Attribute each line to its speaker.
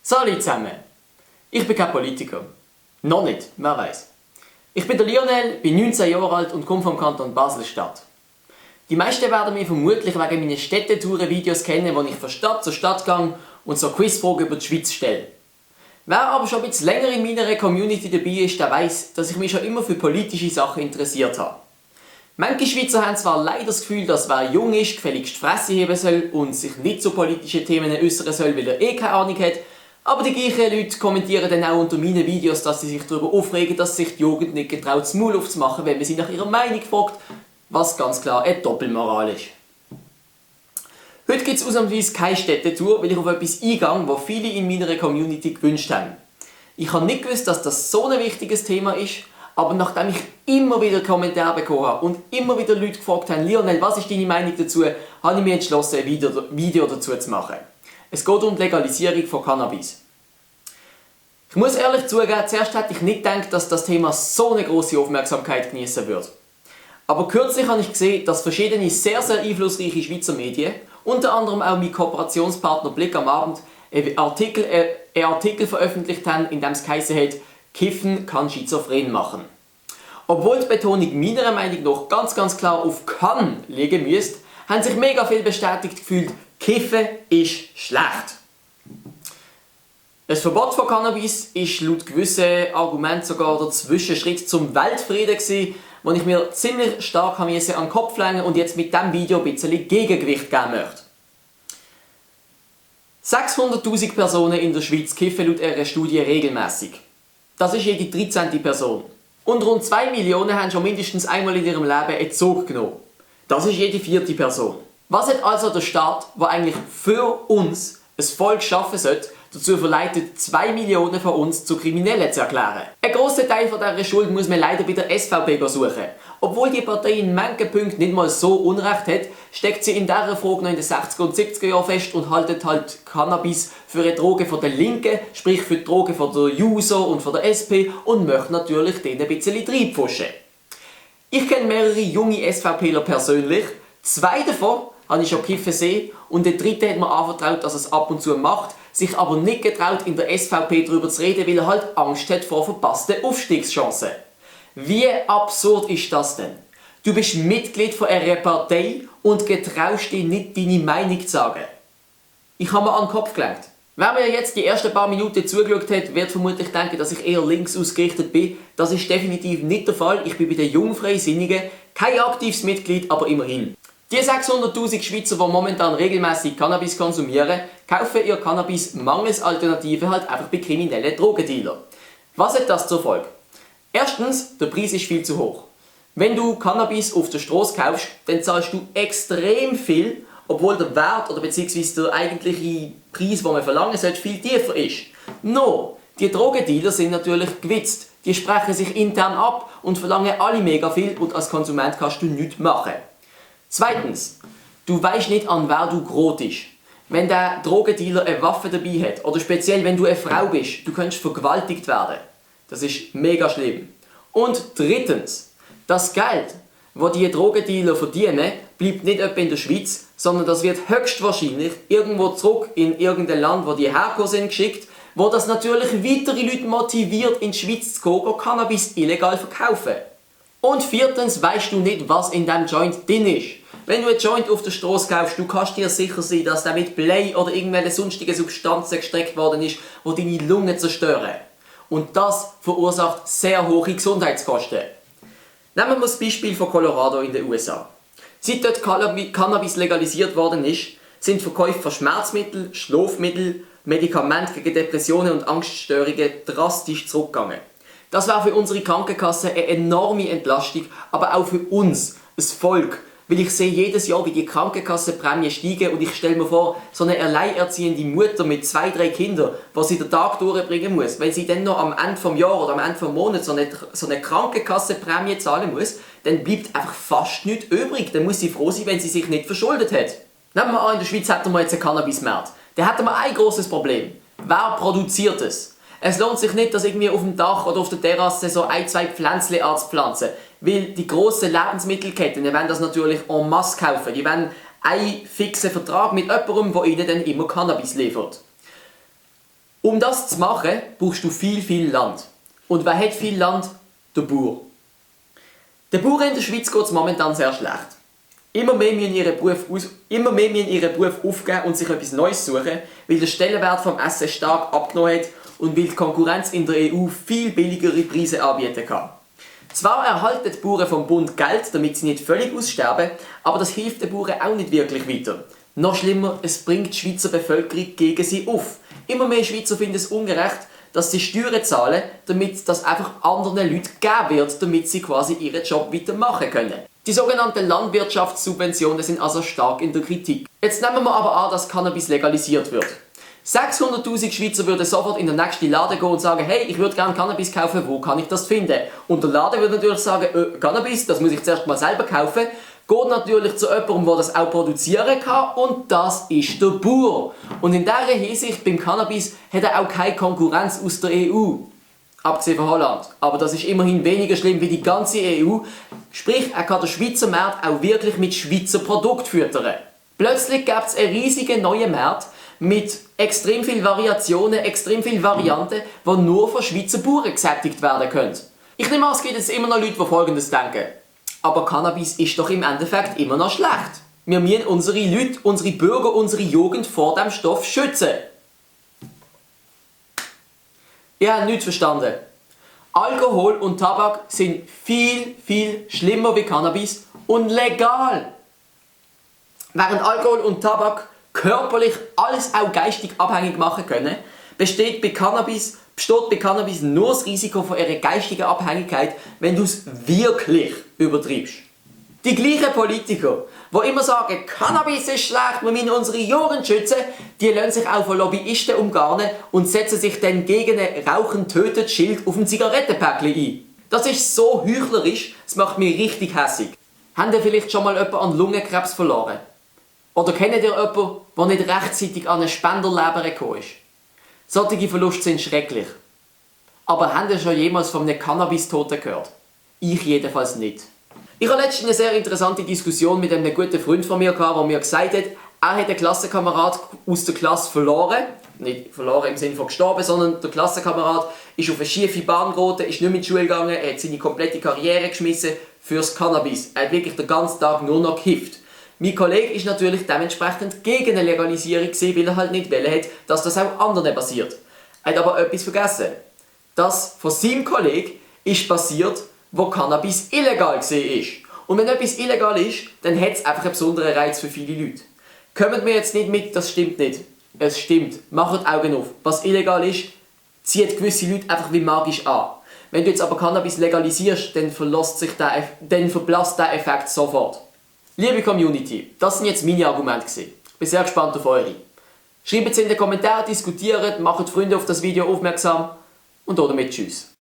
Speaker 1: Salut zusammen! Ich bin kein Politiker. Noch nicht, wer weiß. Ich bin der Lionel, bin 19 Jahre alt und komme vom Kanton Basel-Stadt. Die meisten werden mich vermutlich wegen meinen Städtetouren-Videos kennen, wo ich von Stadt zu Stadt gehe und so Quizfragen über die Schweiz stelle. Wer aber schon ein bisschen länger in meiner Community dabei ist, der weiss, dass ich mich schon immer für politische Sachen interessiert habe. Manche Schweizer haben zwar leider das Gefühl, dass wer jung ist, gefälligst die Fresse heben soll und sich nicht zu politischen Themen äußern soll, weil er keine Ahnung hat, aber die gleichen Leute kommentieren dann auch unter meinen Videos, dass sie sich darüber aufregen, dass sich die Jugend nicht getraut, das Maul aufzumachen, wenn man sie nach ihrer Meinung fragt, was ganz klar eine Doppelmoral ist. Heute gibt es ausnahmsweise keine Städtetour, weil ich auf etwas eingehe, was viele in meiner Community gewünscht haben. Ich habe nicht gewusst, dass das so ein wichtiges Thema ist, aber nachdem ich immer wieder Kommentare bekommen habe und immer wieder Leute gefragt haben, Lionel, was ist deine Meinung dazu, habe ich mich entschlossen, ein Video dazu zu machen. Es geht um die Legalisierung von Cannabis. Ich muss ehrlich zugeben, zuerst hätte ich nicht gedacht, dass das Thema so eine grosse Aufmerksamkeit genießen wird. Aber kürzlich habe ich gesehen, dass verschiedene sehr einflussreiche Schweizer Medien, unter anderem auch mein Kooperationspartner Blick am Abend, einen Artikel veröffentlicht haben, in dem es geheißen hat, Kiffen kann schizophren machen. Obwohl die Betonung meiner Meinung nach ganz klar auf kann liegen müsste, haben sich mega viel bestätigt gefühlt, Kiffen ist schlecht. Das Verbot von Cannabis ist laut gewissen Argumenten sogar der Zwischenschritt zum Weltfrieden gewesen, wo ich mir ziemlich stark an den Kopf legen und jetzt mit diesem Video ein bisschen Gegengewicht geben möchte. 600'000 Personen in der Schweiz kiffen laut einer Studie regelmäßig. Das ist jede 13. Person. Und rund 2 Millionen haben schon mindestens einmal in ihrem Leben einen Zug genommen. Das ist jede 4. Person. Was hat also der Staat, der eigentlich für uns ein Volk schaffen sollte, dazu verleitet, 2 Millionen von uns zu Kriminellen zu erklären? Ein grosser Teil von dieser Schuld muss man leider bei der SVP suchen. Obwohl die Partei in manchen Punkten nicht mal so Unrecht hat, steckt sie in dieser Frage noch in den 60er und 70er Jahren fest und haltet halt Cannabis für eine Droge von der Linken, sprich für die Droge von der JUSO und von der SP und möchte natürlich denen ein bisschen reinpfuschen. Ich kenne mehrere junge SVPler persönlich, 2 davon habe ich schon kiffen gesehen und der 3. hat mir anvertraut, dass er es ab und zu macht, sich aber nicht getraut, in der SVP darüber zu reden, weil er halt Angst hat vor verpassten Aufstiegschancen. Wie absurd ist das denn? Du bist Mitglied von einer Partei und getraust dir nicht, deine Meinung zu sagen. Ich habe mir an den Kopf gelenkt. Wer mir jetzt die ersten paar Minuten zugeschaut hat, wird vermutlich denken, dass ich eher links ausgerichtet bin. Das ist definitiv nicht der Fall. Ich bin bei den Jungfreisinnigen kein aktives Mitglied, aber immerhin. Die 600'000 Schweizer, die momentan regelmäßig Cannabis konsumieren, kaufen ihr Cannabis mangels Alternative halt einfach bei kriminellen Drogendealern. Was hat das zur Folge? Erstens, der Preis ist viel zu hoch. Wenn du Cannabis auf der Straße kaufst, dann zahlst du extrem viel, obwohl der Wert oder beziehungsweise der eigentliche Preis, den man verlangen sollte, viel tiefer ist. No, die Drogendealer sind natürlich gewitzt. Die sprechen sich intern ab und verlangen alle mega viel und als Konsument kannst du nichts machen. Zweitens, du weißt nicht, an wer du grotest. Wenn der Drogendealer eine Waffe dabei hat oder speziell wenn du eine Frau bist, du könntest vergewaltigt werden. Das ist mega schlimm. Und drittens, das Geld, das die Drogendealer verdienen, bleibt nicht etwa in der Schweiz, sondern das wird höchstwahrscheinlich irgendwo zurück in irgendein Land, wo die hergekommen sind, geschickt, wo das natürlich weitere Leute motiviert, in die Schweiz zu gehen, Cannabis illegal verkaufen. Und viertens weisst du nicht, was in diesem Joint drin ist. Wenn du einen Joint auf der Straße kaufst, du kannst dir sicher sein, dass der mit Blei oder irgendwelchen sonstigen Substanzen gestreckt worden ist, die deine Lungen zerstören. Und das verursacht sehr hohe Gesundheitskosten. Nehmen wir das Beispiel von Colorado in den USA. Seit dort Cannabis legalisiert worden ist, sind Verkäufe von Schmerzmitteln, Schlafmitteln, Medikamenten gegen Depressionen und Angststörungen drastisch zurückgegangen. Das wäre für unsere Krankenkasse eine enorme Entlastung, aber auch für uns, das Volk. Weil ich sehe jedes Jahr, wie die Krankenkassenprämien steigen und ich stelle mir vor, so eine alleinerziehende Mutter mit 2, 3 Kindern, die sie den Tag durchbringen muss, wenn sie dann noch am Ende des Jahres oder am Ende des Monats so eine Krankenkassenprämie zahlen muss, dann bleibt einfach fast nichts übrig. Dann muss sie froh sein, wenn sie sich nicht verschuldet hat. Nehmen wir an, in der Schweiz hätten wir jetzt einen Cannabismarkt. Dann hätten wir ein grosses Problem. Wer produziert es? Es lohnt sich nicht, dass irgendwie auf dem Dach oder auf der Terrasse so 1, 2 Pflänzchen anzupflanzen. Weil die grossen Lebensmittelketten, die wollen das natürlich en masse kaufen. Die wollen einen fixen Vertrag mit jemandem, der ihnen dann immer Cannabis liefert. Um das zu machen, brauchst du viel Land. Und wer hat viel Land? Der Bauer. Den Bauern in der Schweiz geht es momentan sehr schlecht. Immer mehr müssen ihren Beruf aufgeben und sich etwas Neues suchen, weil der Stellenwert vom Essen stark abgenommen hat und weil die Konkurrenz in der EU viel billigere Preise anbieten kann. Zwar erhalten die Bauern vom Bund Geld, damit sie nicht völlig aussterben, aber das hilft den Bauern auch nicht wirklich weiter. Noch schlimmer, es bringt die Schweizer Bevölkerung gegen sie auf. Immer mehr Schweizer finden es ungerecht, dass sie Steuern zahlen, damit das einfach anderen Leuten gegeben wird, damit sie quasi ihren Job weitermachen können. Die sogenannten Landwirtschaftssubventionen sind also stark in der Kritik. Jetzt nehmen wir aber an, dass Cannabis legalisiert wird. 600'000 Schweizer würden sofort in den nächsten Laden gehen und sagen, hey, ich würde gerne Cannabis kaufen, wo kann ich das finden? Und der Laden würde natürlich sagen, Cannabis, das muss ich zuerst mal selber kaufen. Geht natürlich zu jemandem, der das auch produzieren kann, und das ist der Bauer. Und in dieser Hinsicht beim Cannabis hat er auch keine Konkurrenz aus der EU. Abgesehen von Holland. Aber das ist immerhin weniger schlimm wie die ganze EU. Sprich, er kann den Schweizer Markt auch wirklich mit Schweizer Produkten füttern. Plötzlich gibt es einen riesigen neuen Markt mit extrem vielen Variationen, extrem vielen Varianten, die nur von Schweizer Bauern gesättigt werden können. Ich nehme an, es gibt jetzt immer noch Leute, die Folgendes denken. Aber Cannabis ist doch im Endeffekt immer noch schlecht. Wir müssen unsere Leute, unsere Bürger, unsere Jugend vor dem Stoff schützen. Ihr habt nichts verstanden. Alkohol und Tabak sind viel schlimmer wie Cannabis und legal. Während Alkohol und Tabak körperlich alles auch geistig abhängig machen können, besteht bei Cannabis nur das Risiko von einer geistigen Abhängigkeit, wenn du es wirklich übertreibst. Die gleichen Politiker, die immer sagen, Cannabis ist schlecht, wir müssen unsere Jugend schützen, die lassen sich auch von Lobbyisten umgarnen und setzen sich dann gegen ein Rauchen tötet Schild auf dem Zigarettenpäckchen ein. Das ist so heuchlerisch, das macht mich richtig hässig. Habt ihr vielleicht schon mal jemanden an Lungenkrebs verloren? Oder kennt ihr jemanden, der nicht rechtzeitig an eine Spenderleber gekommen ist? Solche Verluste sind schrecklich. Aber habt ihr schon jemals von einem Cannabis-Toten gehört? Ich jedenfalls nicht. Ich hatte letztens eine sehr interessante Diskussion mit einem guten Freund von mir, der mir gesagt hat, er hat einen Klassenkamerad aus der Klasse verloren. Nicht verloren im Sinne von gestorben, sondern der Klassenkamerad ist auf eine schiefe Bahn geraten, ist nicht mehr in die Schule gegangen, er hat seine komplette Karriere geschmissen fürs Cannabis. Er hat wirklich den ganzen Tag nur noch gekifft. Mein Kollege ist natürlich dementsprechend gegen eine Legalisierung gewesen, weil er halt nicht wollte, dass das auch anderen passiert. Er hat aber etwas vergessen. Das von seinem Kollegen ist passiert, wo Cannabis illegal war. Und wenn etwas illegal ist, dann hat es einfach einen besonderen Reiz für viele Leute. Kommt mir jetzt nicht mit, das stimmt nicht. Es stimmt. Macht Augen auf. Was illegal ist, zieht gewisse Leute einfach wie magisch an. Wenn du jetzt aber Cannabis legalisierst, dann verblasst der Effekt sofort. Liebe Community, das sind jetzt meine Argumente gewesen. Ich bin sehr gespannt auf eure. Schreibt es in den Kommentaren, diskutiert, macht Freunde auf das Video aufmerksam und damit tschüss.